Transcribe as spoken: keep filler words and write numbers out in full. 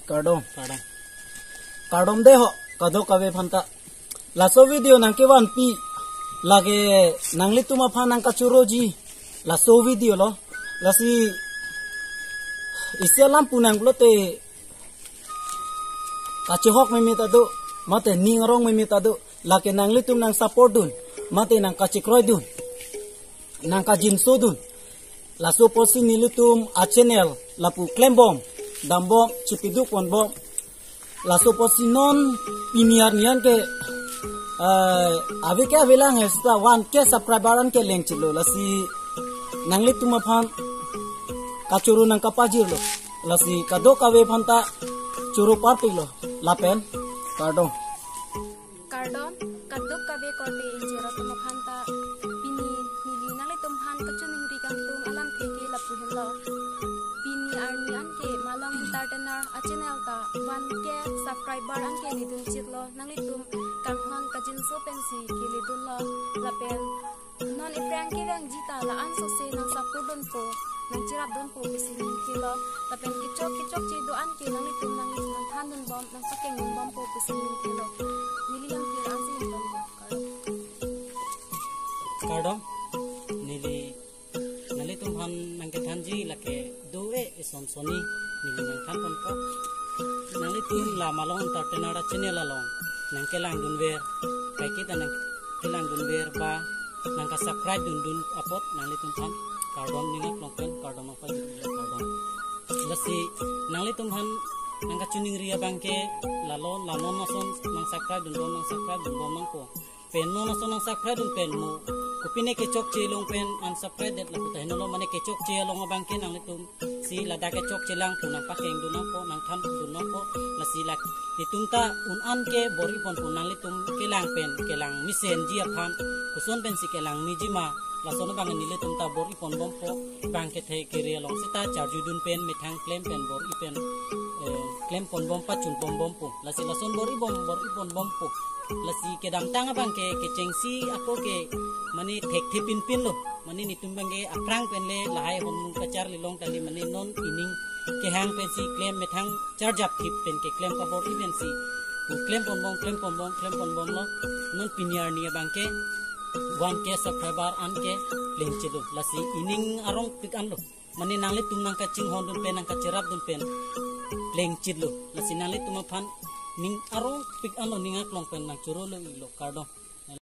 Kardom. Kardom. Kardom dei ho, kadokave aphanta. Laso video nangkevanpi, lake nanglitum aphan nangkachoroji, laso video lo. Lasi isi alam pu nang pulote, kachehok meme ta do, mate ning arong meme ta do, lake nanglitum nang support dun, mate nangkachekroi dun, nangkajinso dun. Laso apotsi nelitum a channel lapu klembom, dambom, chepiduk ponbom. Laso apotsi non pini arni an ke, eh, ave ke ave lang he, seta one K subscriber an ke lengchitlo. Lasi nanglitum aphan kachoro nangkapajirlo. Lasi kadokave aphanta choro parpiklo. Lapen kardom. Kardom, kadokave korte ingjir atum aphanta. Pini neli nanglitum aphan kachiningri kangtung alamthe ke lapu henlo. Pini arni an ke Malong Entertainer a channel ta one K subscriber an ke ledun chitlo, nanglitum kanghon kajinso pensi keledunlo. Lapen non ephrang kevangji ta la-an sose nang support dunpo, nangcherap dunpo pusi ning kelo. Lapen kechok kechokche do-an ke nanglitum nang nangthan dunbom, nangpakeng dunbompo pusi ning kelo. Neli lamthe la-ansi ingtonbom. Kardom. Kardom. Neli nanglitum aphan nangkethanji lake do-e ison soni neli nangthan ponpo. Nanglitum la Malong Entertainer a channel along nangkelang dunver, kaiketa nangkelang dunver ba nangka subscribe dundun apot nanglitum aphan kardom, ning aklong pen kardom nangpajirlo, kardom. Lasi nanglitum aphan nangkachiningri abang ke, lalo la non ason nang subscribe dunbom, nang subscribe dunbom nangpo. Pen non ason nang subscribe dun pen mo kopine kechokche along pen unsubscribe det lapu ta henlo, mane kechokche along abang ke nanglitum si ladak kechokche lang pu nangpakeng dun nangpo, nangthan dun nangpo. Lasi lake itum ta un an ke bor-i ponpo, nanglitum kelang pen kelang mesenji aphan, koson pensi kelang meji ma, lason abang nelitum ta bor-i ponbompo. Bang kethe kere along seta charju dun pen methang klem pen bor-i pen, eh, klem ponbom, pachun ponbompo. Lasi lason bor-i bom, bor-i ponbompo. Lasi kedamtang abang ke kechengsi ako ke mane thekthe pinpinlo. Mane netum abang ke aphrang pen le lahai hon mung kacharli long kali, mane non ining kehang pensi klem methang charjap thip pen keklem kabor-i pensi pu klem ponbom, klem ponbom, klem ponbomlo. Non pini arni abang ke one K subscriber an ke lengchitlo. Lasi ining arongpik anlo. Mane nanglitum nangkachinghon dun pen, nangkacherap dun pen lengchitlo. Lasi nanglitum aphan ning arongpik anlo, ning aklong pen nangchorolo ilo, kardom.